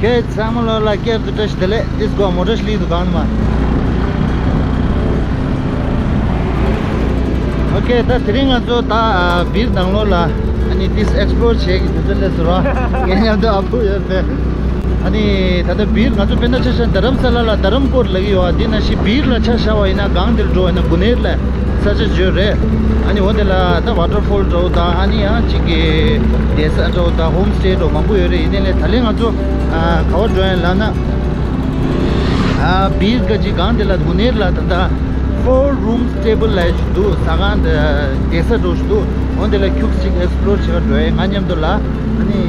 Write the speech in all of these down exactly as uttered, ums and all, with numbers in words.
ཁྱེད་ཚང་མ་ལོ་ལ་བསྐྱར་དུ་བཀྲ་ཤིས་བདེ་ལེགས། འདི་སྒོ་མོ་ཊ་ཤི་ལི་དུ་གང་མ། ཨོ་ཁེ། ད་དེ་རིང་ང་ཚོ་ད་ཨ་བིར་ནང་ལོགས་ལ་ཨ་ནི་ཏིས་ཨེགས་པོ་ལོར་བྱེད་ཀྱི་དུས་ཚོད་སླེབས་སོང་ར། ངས་མཉམ་དུ་ཨ་ཕུ་ཡོད་པས། ཨ་ནི་ད་ལྟ་བིར་ང་ཚོ་དཔེར་ན་ཆ་བཞག་རྡ་རམ་ས་ལ་ལ་རྡ་རམ་ཀོར་ལབ་ཀྱི་ཡོད་པ། འདི་ནང་བཞིན་བིར་ལ་ཆ་བཞག་པ་ཡིན་ན་སྒང་འདིར་འགྲོ་བ་ཡིན་ན་གུ་ནེར་ལ་ས་ཆ་ཡོད་རེད། ཨ་ནི་འོ་དེ་ལ་ད་ཝ་ཊར་ཕོལ་འདྲ་བོ་དང་ཨ་ནི་ཡང་གཅིག་གི་བསྡད་ས་འདྲ་བོ་དང་ཧོམ་སི་ཊེ་འདྲ་བོ་མང་པོ་ཡོད་རེད། ཡིན་ནའི་ལས་ད་ལན་ང་ཚོ་ཨ་ག་བ་འགྲོ་ཡིན་ལབ་ན། ཨ་བིར་ག་ཅིག་སྒང་དེ་ལ་གུ་ནེར་ལ་ད་ལྟ་ཕོར་རུམ་སི་ཊེ་བལ་ལབ་ཞིག་འདུག་ཟ་ཁང་དེ་བསྡད་ས་འདྲ་བོ་ཞིག་འདུག་འོ་དེ་ལ་ཁྱུག་ཅིག་ཨེགས་པོ་ལོར་བྱེད་ག་འགྲོ་ཡིན། ང་མཉམ་དུ་ལ་ཨ་ནི་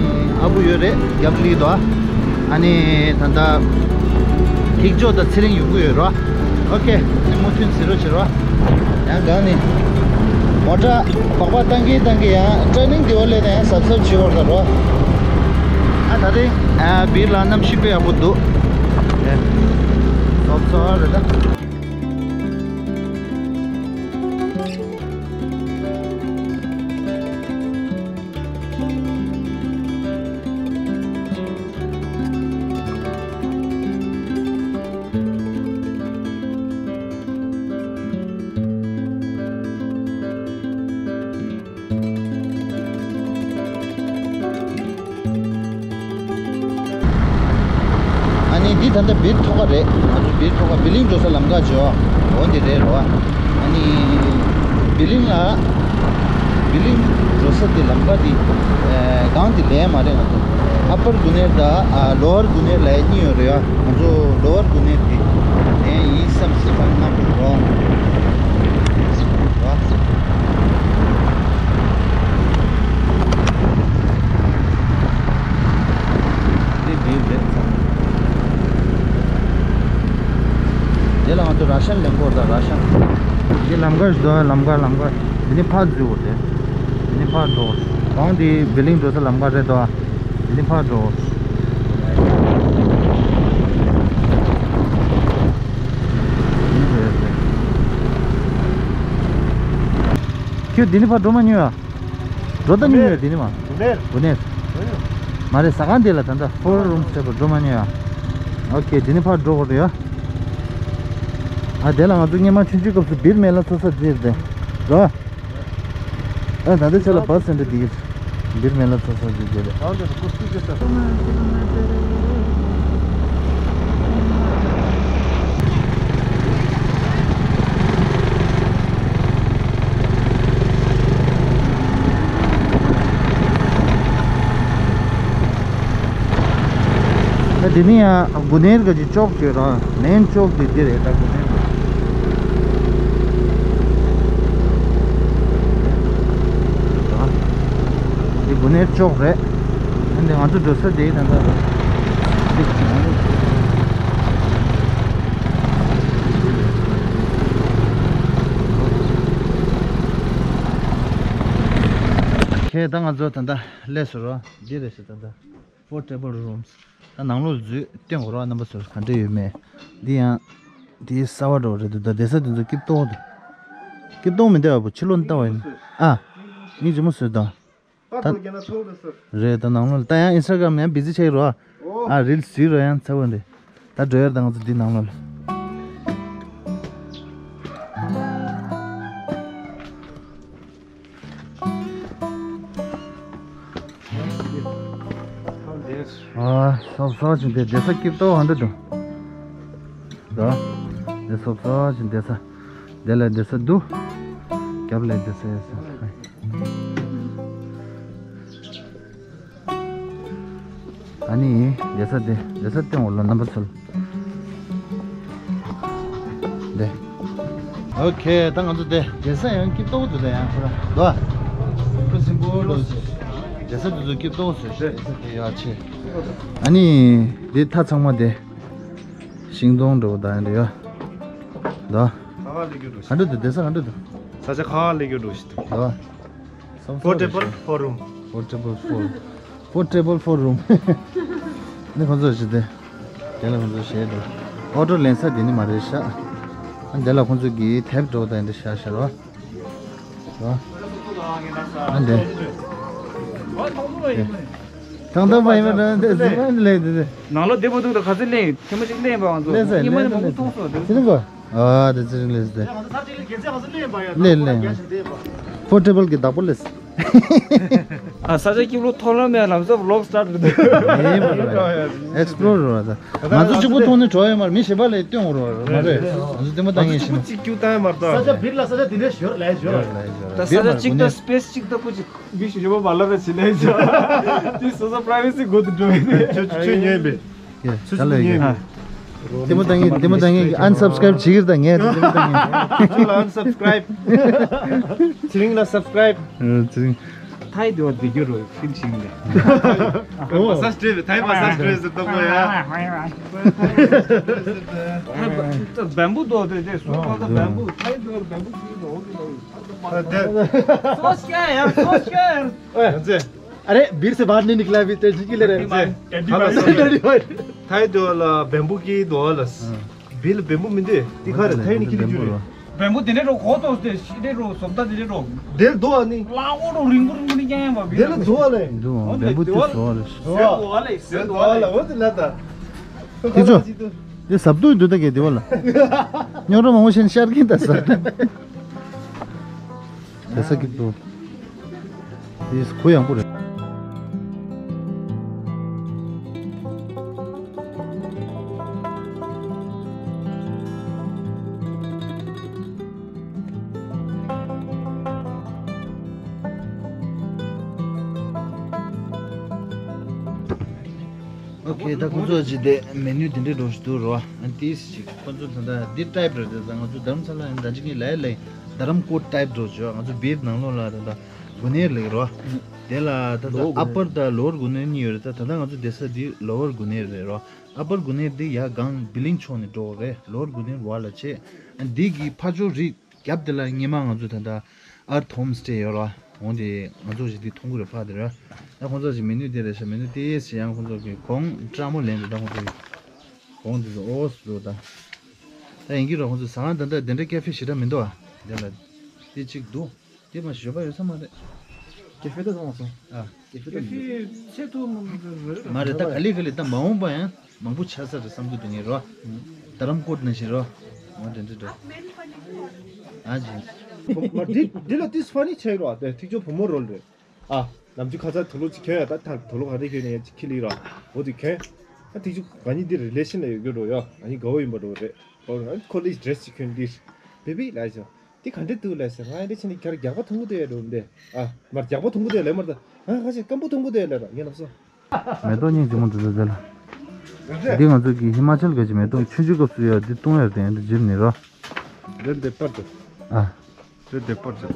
ཨ་བུ་ཡོད་རེད། རྒྱབ་ལི་དོ། ཨ་ནི་ད་ལྟ་ཐིག་ཅོ་དང་ཚེ་རིང་ཡོང་གི་ཡོད་རོ། ཨོ་ཁེ། ཨ་ནི་མུ་མཐུད་བྱེད་རོགས་བྱེད་རོགས། ཡང་སྒང་ནས་མོ་ཊ་སྦག་སྦག་བཏང་གིན་བཏང་གིན་ཡང་ཊར་ནིང་དེ་བ་སླེབས་ན་ཡང་གཟབ་གཟབ་བྱེད་དགོས་ད་རོ། ཨ་ད་རེས་ཨ་བིར་ལ་གནམ་གཤིས་དཔེ་ཡག་པོ་འདུག་ཨེ། སོབ་སོབ་རེད་ད། ཨ་ནི་འདི་ད་ལྟ་བིར་ཐོག་ཁ་རེད། ང་ཚོ་བིར་ཐོག་ཁ་བི་ལིང་འགྲོ་ས་ལམ་ཁ་ཅིག་ཡོད། འོ་འདི་རེད་རོ། ཨ་ནི་བི་ལིང་ལ་བི་ལིང་འགྲོ་ས་འདི་ལམ་ཁ་འདི་ཨ་སྒང་འདི་ལན་མ་རེད། ང་ཚོ་ཨ་པར་གུ་ནེར་དང་ཨ་ལོ་ཝར་གུ་ནེར་ལབ་གཉིས་ཡོད་རེད་ཡ། ང་ཚོ་ལོ་ཝར་གུ་ནེར་འདི་ལན་ཡིན་བསམ་སྲིད་པ་ནམ་རོ། འདི་བིར་རེད་ཚ། དེ་ལ་ང་ཚོ་ར་ཤན་ལེན་དགོས་ད་ར་ཤན། འདི་ལམ་ཁ་ཞིག་འདུག་ལམ་ཁ་ལམ་ཁ། འདི་ནི་ཕར་འཛུལ་དགོས་ཏེ། འདི་ནི་ཕར་འགྲོ། གང་འདི་བི་ལིང་འགྲོ་ས་ལམ་ཁ་རེད་དོ། འདི་ནི་ཕར་འགྲོ། ཁྱོད་འདི་ནི་ཕར་འགྲོ་མ་མྱོང་ཡ། འགྲོ་ད་མྱོང་ཡ་འདི་ནི་མ། དགུ་ནེར། དགུ་ནེར། མ་རེད་ཟ་ཁང་འདི་ལ་ད་ལྟ་ཕོར་རུམ་སི་ཊེ་བལ་འགྲོ་མ་མྱོང་ཡ། ཨོ་ཁེ། འདི་ནི་ཕར་འགྲོ་དགོས་རེད་ཡ། ཨ་དེ་ལ་ང་ཚོ་སྔོན་མ་ཆུང་ཆུང་སྐབས་སུ་བིར་མེ་ལ་འཚོ་ས་འདིར་དེ་རོ། ཨ་ད་ལྟ་ཆ་ལ་བཱ་སི་སེན་ཊར་འདི་གི་བིར་མེ་ལ་འཚོ་ས་འདི་དེ་རེད། ད་འདི་ནི་ཡང་དགུ་ནེར་ག་ཅིག་ཅོག་བརྗོད་ར། མེན་ཅོག་འདི་འདི་རེད་ད་དགུ་ནེར་ག། འདི་དགུ་ནེར་ཅོག་རེད། འདི་ང་ཚོ་འགྲོ་ས་འདི་ད་ལྟ་རེད། ཁྱེད་ད་ང་ཚོ་ད་ལྟ་སླེབས་སོང་ར། འདི་རེད་ཤག་ད་ལྟ། Four table rooms། ད་ནང་ལོགས་འཛུལ་སྟོན་དགོས་རོགས། རྣམ་པ་ཚོར་ག་འདྲ་ཡོད་མེད། འདི་ཡང་འདི་གསར་པ་འདྲ་བོ་རེད་འདུག་ད་བསྡད་ས་དེ་ཚོ་སྐྱིད་པོ་འདུག་སྐྱིད་པོ་མི་འདུག་ཨ་བུ། ཕྱི་ལོགས་ནས་ལྟ་བ་ཡིན། ཨ། མིག་རྗེ་མོ་བཟོས་དང་། ད་རེད་ད་ནང་ལོགས་ལ་ད་ཡང་ཨིན་སི་ཊ་གྷ་རམ་ཡང་བི་ཟི་ཆགས་ཀྱི་རོགས། ཨ་རིལ་བཟོས་རོགས་ཡང་ཚ་བོ་རེད། ད་འགྲོ་ཡར་ད་ང་ཚོ་འདི་ནང་ལོགས་ལ། ཨ། སོབ་སོབ་ཅིག་འདི་བསྡད་ས་སྐྱིད་པོ་ཧ་འདྲ་འདུག་ད་འདི་སོབ་སོབ་ཅིག་བསྡད་ས། འདི་ལ་བསྡད་ས་འདུག་རྒྱབ་ལ་བསྡད་ས་ཡོད་ས། ཨ་ནི་བསྡད་ས་དེ་བསྡད་ས་སྟོན་འོ་ལ་རྣམ་པ་ཚོ་ལ། འདི། ཨོ་ཁེ། ད་ང་ཚོ་དེ་བསྡད་ས་ཡང་སྐྱིད་པོ་འདུག་ད་ཡང་ཁོ་ར་འདུག་ཨ། ཁོ་སིམ་པོལ་འདུག་ཟེར། བསྡད་ས་དེ་ཚོ་སྐྱིད་པོ་ཟེར། བསྡད་ས་དེ་ཡག་ཆེ། ཨ་ནི་འདི་མཐའ་ཚང་མ་དེ་ཤིང་སྡོང་འདྲ་བོ་ད་ཡང་འདྲ་ཡོད། འདུག་ཨ། ག་ག་ལས་རྒྱུ་འགྲོ་ཤི། ག་འདྲ་འདུག་བསྡད་ས་ག་འདྲ་འདུག་ས་ཆ་ག་ག་ལས་རྒྱུ་འགྲོ་ཤི་འདུག་འདུག་ཨ། Four table, four room. Four table, four. Four table, four room. ནི་ཁོང་ཚོ་ཞིག་དེ། དེ་ལ་ཁོང་ཚོ་བཞེས་འདུག་ཨོ་ཌར་ལེན་ས་དེ་ནི་མ་རེད་ཤག་ཨ་དེ་ལ་ཁོང་ཚོ་གིས་དེབ་འགྲོ་དང་འདི་ཤག་ཤག་རོ། རོ། ཨ་འདི། དེ། དང་ཐོག་མ་ཡིན་པ་འདྲ་འདི་ཟིན་པ་འདི་ལས་འདི་འདི། ནང་ལོ་བདེ་པོ་འདུག་ད་ག་ཚོད་ལེན་ཐེངས་མ་གཅིག་ལེན་པའང་ཚོ་ལེན་ཟེར་ཉི་མ་ནས་མང་པོ་མཐོང་སོང་དེ། ཚེ་རིང་གོ། ཨ་དེ་ཚེ་རིང་ལེན་ཟེར། ལེན་ལེན། ཕོར་ཊེ་བལ་གྱི་བདག་པོ་ལེན་ཟེར། ཨ་ས་ཆ་སྐྱིད་པོ་ཐོག་ལམ་ཡང་ལམ་སང་ཝི་ལོག་སི་ཊར་ཊི་རེད་འདུག་ཡིན་པ་རེད། ཨེག་སི་པི་ལོར་རེད་པ། ང་ཚོ་གཅིག་པོ་མཐོང་ནས་གྲོགས་ཡོད་མ་རེད། མི་གཞན་པ་ལ་སྟོན་དགོས་རེད་པ། མ་རེད། ང་ཚོ་ལྟད་མོ་ལྟ་མཁན་ཞིག་ན། གཅིག་གཅིག་ད་ཡང་མ་རེད། ས་ཆ་བིར་ལ་ས་ཆ་དེ་འདྲ་ཞོར་ལས་ཞོར། ད་ས་ཆ་གཅིག་ད་སི་པེ་སི་གཅིག་ད་ཁོ་གཅིག་མི་ཞིག་ཞོ་བ་ལ་ར་ཆི་ལས་ཆ། དེ་སོ་སོ་པ་རའི་ཝེ་སི་གོ་དུ་འགྲོ་ཡིན། ཆོས་ཆོས་ཉན་པས། ཆོས་ལ་ཉན་པས། ལྟད་མོ་ལྟ་མཁན་ལྟད་མོ་ལྟ་མཁན་གྱི་ཨན་སབ་སི་ཀ་རེབ་བྱེད་ཀྱི་རེད། ད་ངས་ལྟད་མོ་ལྟ་མཁན། ཁྱོད་ལ་ཨན་སབ་སི་ཀ་རེབ། ཚེ་རིང་ལ་སབ་སི་ཀ་རེབ། ཚེ་རིང་། ཐའི་དེ་བ་དེ་རྒྱུ་རོ་ཕིན་ཆིང་ལེ། མ་སཱ་ཇི་ཊི་རེད། ཐའི་མ་སཱ་ཇི་ཊི་རེད་ཟེར་ཏོ་གོ་ཡ། ཐའི་བེམ་བུ་དོ་དེ་དེ་སུ་གོ་ད་བེམ་བུ། ཐའི་དེ་བ་བེམ་བུ་ཅིག་དོ་དེ་དོ། སོ་སྐྱ་ཡ་སོ་སྐྱ། अरे, बीर से बाहर नहीं निकला अभी, तो जी के ले रहे हैं। ཐའི་དེ་བ་ལ་བེམ་བུ་གི་དོ་ལ། བིལ་བེམ་བུ་མི་འདུག་དེ་ག་རེ་ཐའི་ནི་ཁྱི་རྒྱུ་རེད། བེམ་བུ་དེ་འདྲ་རོ་གོ་ཏོ་དེ་ཤི་དེ་རོ་སོབ་ད་དེ་འདྲ་རོ། དེར་དོ་ཨ་ནི། ལ་འོ་རོ་རིང་པོ་རིང་པོ་ནི་ཀྱང་ཡང་བ་བི། དེ་ལ་དོ་ཨ་ལེ། འདུག་བེམ་བུ་དེ་བཟོ་བ་རེད། བཟོ་བ་ལེ་བཟོ་བ་ལེ་འོ་དེ་ལ་ད། དེ་ཚོ། དེ་ཟབ་ཏུ་འདུག་ད་གེ་དེ་བ་ལ། རྙོག་དྲ་མང་པོ་ཤེས་ཤར་གིན་ད་ཟབ་ཏུ། དེ་ས་ཀི་ཏུ། དེ་གུ་ཡངས་པོ་རེད། ཨོ་ཁེ། ད་ཁོང་ཚོ་ཅི་དེ་མེ་ནུ་དེ་འདྲའི་འགྲོ་ཞིག་འདུག་རོ། ཨ་ཏིས་ཅིག་ཁོང་ཚོ་ད་ལྟ་འདི་ཊའིབ་རེད། དེ་ང་ཚོ་དྷ་རམ་ས་ལ་ཡང་ད་ཅིག་ངས་ལའི་ལའི་དྷ་རམ་ཀོཊ་ཊའིབ་འགྲོ་ཞོ། ང་ཚོ་བིར་ནང་ལོགས་ལ་ད་ལྟ་གུ་ནེར་ལེགས་རོ། དེ་ལ་ད་ལྟ་ཨ་པར་དང་ལོར་གུ་ནེར་གཉིས་ཡོད་རེད། ད་ད་ལྟ་ང་ཚོ་བསྡད་ས་འདི་ལོ་ཝར་གུ་ནེར་རེད་རོ། ཨ་པར་གུ་ནེར་འདི་ཡ་སྒང་བི་ལིང་ཕྱོགས་ནས་འགྲོ་རེད། ལོར་གུ་ནེར་བར་ལ་བྱེད། ཨ་འདི་གི་ཕར་ཕྱོགས་རི་རྒྱབ་དེ་ལ་སྔོན་མ་ང་ཚོ་ད་ལྟ་ཨར་ཐི་ཧོམ་སི་ཊེ་ཡོད་ར། འོང་དེ་ང་ཚོ་ཞིག་དེ་མཐོང་གི་རེད། ཕ་དེ་ར། ད་ཁོང་ཚོ་ཞིག་མེ་ནུ་དེ་རེད་ཤག་མེ་ནུ་དེ་ཞིག་ཡང་ཁོང་ཚོ་གི་གོང་སྤྲ་མོ་ལེན་རེད། ད་ཁོང་ཚོ་གི་གོང་དེ་ཚོ་ཨོ་སི་རུ་ད། ད་ཡིན་གྱི་ར། ཁོང་ཚོ་ཟ་ཁང་ད་ལྟ་དེ་འདྲ་ཀེ་ཧྥེ་ཞེ་དྲག་མི་འདུག་ཨ། དེ་ལ་དེ་གཅིག་འདུག་དེ་མ་ཞོ་པ་ཡོད་ས་མ་རེད། ཀེ་ཧྥེ་ད་སོང་བ་སོང་། ཨ། ཀེ་ཧྥེ་ད་མི་འདུག་ཚེ་ཐོ་མ་རེད། ད་ག་ལེ་ག་ལེ་ད་མ་འོངས་པ་ཡང་མང་པོ་ཆགས་ས་རེད་བསམ་གྱི་འདུག་ངས་རོ། དྷ་རམ་ཀོཊ་ནང་བཞིན་རོ། འོ་དེ་འདྲ་འདྲ། ཨ་ཅི། མ་འདི་འདི་ལ་ཏིས་ཧྥ་ནི་ཆེ་རོ། དེ་ཐིག་ཅོ་བུ་མོ་རོལ་རེད། ཨ། ནམ་རྒྱུན་ཁ་ཚ་དུག་ལོག་ཅིག་གྱོན་ཡ། ད་ཐག་དུག་ལོག་ག་རེ་གྱོན་ནས་ཡ་ཅིག་ཁྱི་ལི་རོ། འོ་དེ་གྱོན། ད་ཐིག་ཅོ་ག་ཉིད་འདི་རི་ལེ་ཤན་ལ་ཡོད་རྒྱུ་རོ་ཡ། ང་གཉིས་དགའ་བོ་ཡིན་པ་རོ་རེད། འོ་ཁོ་ལི་ཌི་རེ་སི་ཅིག་གྱོན་འདི། བེ་བི་ལ་ཞོ། འདི་ག་འདྲ་འདུག་ལབ་ཟེར། ང་འདི་ཕྱིན་ནས་ཁྱེད་རྒྱགས་པ་ཐུང་གུ་དེ་ཡོད་འགྲོ་འདི། ཨ། མར་རྒྱགས་པ་ཐུང་གུ་དེ་ལབ་མར་ད། ང་ཁ་ཤས་སྐམ་པོ་ཐུང་གུ་དེ་ལབ་ར་ངས་ལབ་སོང་། མེ་ཏོག་སྙིང་རྗེ་མོ་འདུག་ཟེར་ལ། འདི་ང་ཚོ་གི་ཧི་མ་ཅལ་ག་ཅིག་མེ་ཏོག་ཆུང་ཆུང་སྐབས་སུ་ཡོད། འདི་བཏུང་ཡ་དེ་འདི་འཇིབ་ནི་རོ། འདི་འདི་པར་དུ། ཨ། འདི་འདི་པར་དུ།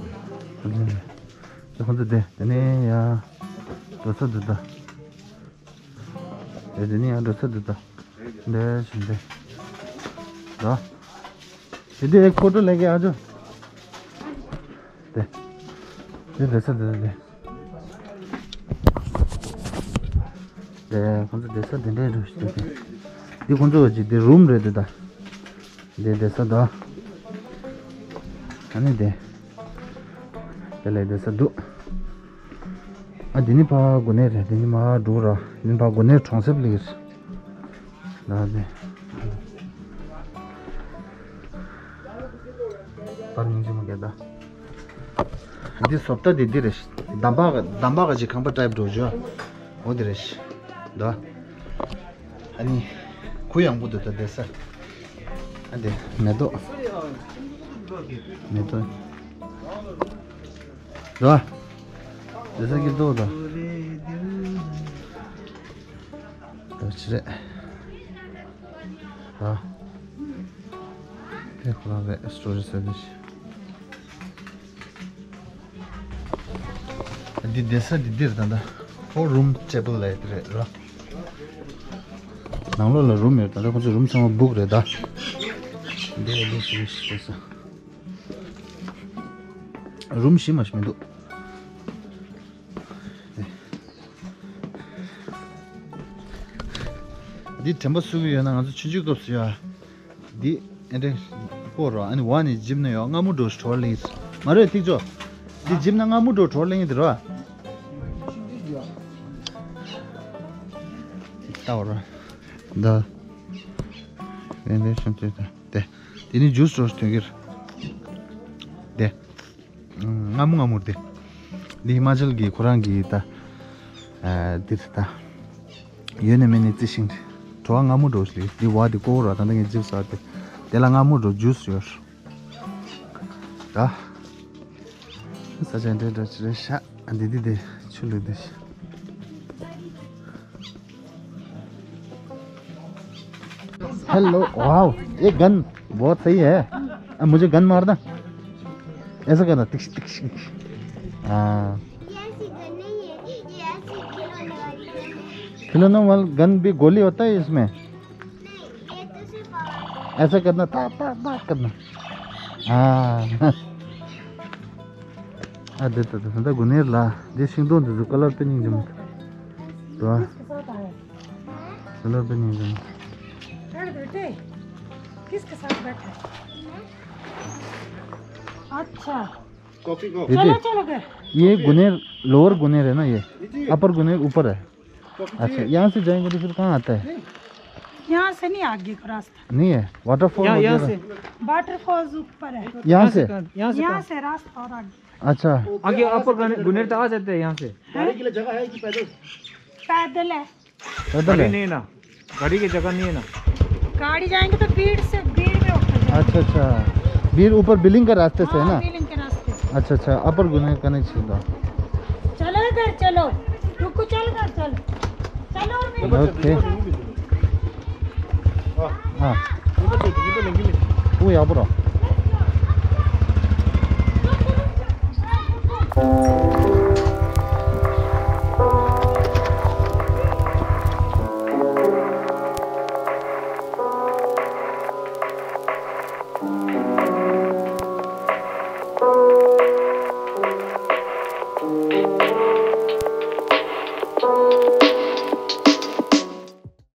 འདི་ཁོང་ཚོ་དེ་དེ་ནས་ཡ། འགྲོ་ས་འདི་ད། དེ་དེ་ནས་ཡ་འགྲོ་ས་འདི་ད། འདི་བཞིན་དེ། ད། དེ་དེ་ཁོ་ཏོ་ལེ་གེ་ཨ་ཇོ། དེ། དེ་འགྲོ་ས་འདི་ད་དེ། དེ་ཁོང་ཚོ་བསྡད་ས་དེ་འདྲའི་རུ་ཞིག་འདུག་འདི་ཁོང་ཚོ་གི་དེ་རུམ་རེད་འདུག་ད། དེ་བསྡད་ས་ད། ཨ་ནི་དེ། དེ་ལས་བསྡད་ས་འདུག་ཨ་དེ་ནི་ཕ་གུ་ནེ་རེད། དེ་ནི་མ་འགྲོ་ར། དེ་ནི་ཕ་གུ་ནེ་གྲོང་གསེབ་ལ་ཡོད། ད་དེ། པར་སྙིང་རྗེ་མོ་སྐྱེ་ད། འདི་བཟོ་ལྟ་འདི་འདི་རེད། འདམ་བག་འདམ་བག་གི་ཁང་པ་ཊའིབ་འགྲོ་རྒྱུ། འོ་འདི་རེད། ད། ཨ་ནི། གུ་ཡངས་པོ་འདུག་ད་བསྡད་ས། ཨ་འདི་མེ་ཏོག་མེ་ཏོག་ད། བསྡད་ས་སྐྱིད་པོ་འདུག་ད། ད་ཅི་རེད། ད། དེ་ཁོ་རང་རེད། སི་ཊོ་རེ་ཇི་སར་བིས། འདི་བསྡད་ས་འདི་འདིར་ད་ལྟ་ཕོར་རུམ་ཊེ་བལ་ལབ་ཡ་དེ་རེད་ར། ནང་ལོགས་ལ་རུམ་ཡོད། ད་ལྟ་ཁོ་ཚོ་རུམ་ཚང་མ་བུག་རེད་ད། འདི་ལ་འདི་ཞིག་བསྡད་ས། རུམ་ཞིག་མ་ཞིག་མི་འདུག་འདི་དྲན་པ་གསོ་གི་ཡོད་ན་ང་ཚོ་ཆུང་ཆུང་སྐབས་སུ་ཡ། འདི་ཨེ་འདྲ་སྤོ་རོ། ཨ་ནི་བ་ནི་འཇིབ་ན་ཡོ་སྔ་མོ་འགྲོ་གྲོར་ལེན་མ་རེད་ཐིག་ཅོ། འདི་འཇིབ་ན་སྔ་མོ་འགྲོ་གྲོར་ལེན་འདི་རོ། ཨོ་ར། ད། དེ་འདྲ་བྱུང་དུས་ད། དེ། དེ་ནི་ཇུས་རོ་སྟོན་གྱི་རེད། དེ། ཨང་། སྔ་མོ་སྔ་མོ་དེ། འདི་ཧི་མ་ཅལ་གྱི་ཁོ་རང་གི་ད། ཨ། འདིར་ད། ཡོད་ནས་མེད་ནས་རྩི་ཤིང་རེད། བྲོ་བ་སྔ་མོ་འགྲོ་ཞིག་འདི་བ་འདི་ཀོ་ར་ད་ལྟ་ངས་ཇིབ་ཟ་དེ། དེ་ལ་སྔ་མོ་འགྲོ་ཇུས་ཡོད། ད། ས་ཆ་འདྲ་འདྲ་ཅི་རེད་ཤག་འདི་འདི་འདི་ཆུ་ལུད་འདི། हेलो, वाओ, ये गन बहुत सही है। अब मुझे गन मारना। ऐसा करना, टिक्स, टिक्स, टिक्स। हाँ। ये ऐसी गन नहीं है, ये ऐसी खिलौने वाली गन है। खिलौने वाली गन भी गोली होता है इसमें? नहीं, ये तो सिर्फ आवाज है। ऐसा करना, ता, ता, ता करना। हाँ। ཨ། དེ་ད་ད་ད་དགུན་ནེར་ལ་དེ་ཤིང་སྡོང་འདི་ཚོ་ཀ་ལར་དཔེ་སྙིང་རྗེ་མོ། དོ། ཀ་ལར་དཔེ་སྙིང་རྗེ་མོ། बैठ बेटे, किसके साथ बैठा है? अच्छा। कॉफी को। दीदी, चलो, चलो घर। ये गुनेर, लोअर गुनेर है ना ये? जी। अपर गुनेर ऊपर है। अच्छा, यहाँ से जाएंगे तो फिर कहाँ आता है? यहाँ से नहीं, आगे का रास्ता। नहीं है, वाटरफॉल यहाँ, यहाँ वगैरह? से। वाटरफॉल्स ऊपर है। यहाँ से? कहाँ? यहाँ से यहाँ कहाँ? से रास्ता और आगे। अच्छा। आगे अपर गुनेर तक आ जाते हैं यहाँ से। गाड़ी के लिए जगह है कि पैदल? पैदल है। पैदल गाड़ी है? नहीं है ना, गाड़ी की जगह नहीं है ना। गाड़ी जाएंगे तो भीड़ से, भीड़ में ऊपर जाएंगे। अच्छा, अच्छा। भीड़ ऊपर बिलिंग के रास्ते से है ना? हाँ, बिलिंग के रास्ते से। अच्छा, अच्छा, अपर गुनेर का नहीं छीन। चलो इधर चलो, रुको, चल घर चल, चलो। ओके। हाँ। ऊ ཡག་པོ་ར།